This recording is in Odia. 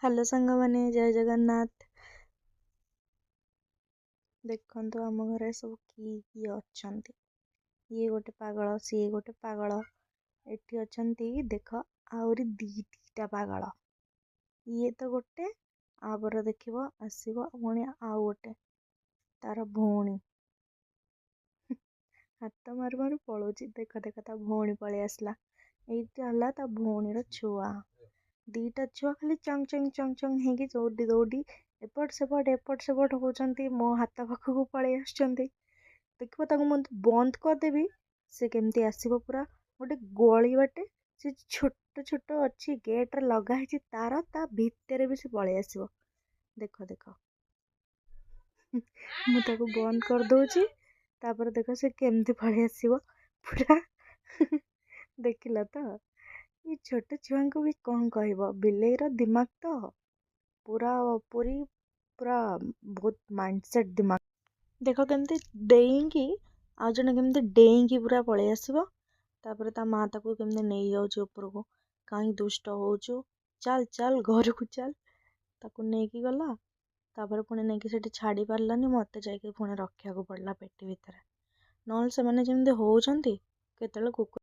ହ୍ୟାଲୋ ସାଙ୍ଗମାନେ, ଜୟ ଜଗନ୍ନାଥ। ଦେଖନ୍ତୁ ଆମ ଘରେ ସବୁ କିଏ କିଏ ଅଛନ୍ତି। ଇଏ ଗୋଟେ ପାଗଳ, ସିଏ ଗୋଟେ ପାଗଳ। ଏଠି ଅଛନ୍ତି ଦେଖ ଆହୁରି ଦୁଇଟା ପାଗଳ। ଇଏ ତ ଗୋଟେ, ଆପରେ ଦେଖିବ ଆସିବ ପୁଣି ଆଉ ଗୋଟେ ତାର ଭଉଣୀ। ହାତ ମାରୁ ମାରୁ ପଳଉଛି। ଦେଖ ଦେଖ, ତା ଭଉଣୀ ପଳେଇ ଆସିଲା। ଏଇଟା ହେଲା ତା ଭଉଣୀର ଛୁଆ। ଦୁଇଟା ଛୁଆ ଖାଲି ଚଙ୍ଗ ଚଙ୍ଗ ଚଙ୍ଗ ଚଙ୍ଗ ହେଇକି ଦୌଡ଼ି ଦୌଡ଼ି ଏପଟ ସେପଟ ଏପଟ ସେପଟ ହେଉଛନ୍ତି, ମୋ ହାତ ପାଖକୁ ପଳେଇ ଆସୁଛନ୍ତି। ଦେଖିବ, ତାକୁ ମୁଁ ବନ୍ଦ କରିଦେବି, ସେ କେମିତି ଆସିବ। ପୁରା ଗୋଟେ ଗଳି ବାଟେ ସେ ଛୋଟ ଛୋଟ ଅଛି, ଗେଟ୍ରେ ଲଗା ହେଇଛି ତାର, ତା ଭିତରେ ବି ସେ ପଳେଇ ଆସିବ। ଦେଖ ଦେଖ, ମୁଁ ତାକୁ ବନ୍ଦ କରିଦେଉଛି, ତାପରେ ଦେଖ ସେ କେମିତି ପଳେଇ ଆସିବ ପୁରା। ଦେଖିଲ ତ? ଏଇ ଛୋଟ ଛୁଆଙ୍କୁ ବି କ'ଣ କହିବ, ବିଲେଇର ଦିମାଗ ତ ପୁରା ପୁରି ପୁରା ବହୁତ ମାଇଣ୍ଡସେଟ୍ ଦିମାଗ। ଦେଖ କେମିତି ଡେଇଁକି, ଆଉ ଜଣେ କେମିତି ଡେଇଁକି ପୁରା ପଳେଇ ଆସିବ। ତାପରେ ତା ମା ତାକୁ କେମିତି ନେଇଯାଉଛି ଉପରକୁ। କାହିଁ ଦୁଷ୍ଟ ହେଉଛୁ, ଚାଲ ଚାଲ, ଘରକୁ ଚାଲ। ତାକୁ ନେଇକି ଗଲା, ତାପରେ ପୁଣି ନେଇକି ସେଠି ଛାଡ଼ି ପାରିଲାନି, ମୋତେ ଯାଇକି ପୁଣି ରଖିବାକୁ ପଡ଼ିଲା ପେଟି ଭିତରେ। ନହେଲେ ସେମାନେ ଯେମିତି ହେଉଛନ୍ତି, କେତେବେଳେ କୁକୁର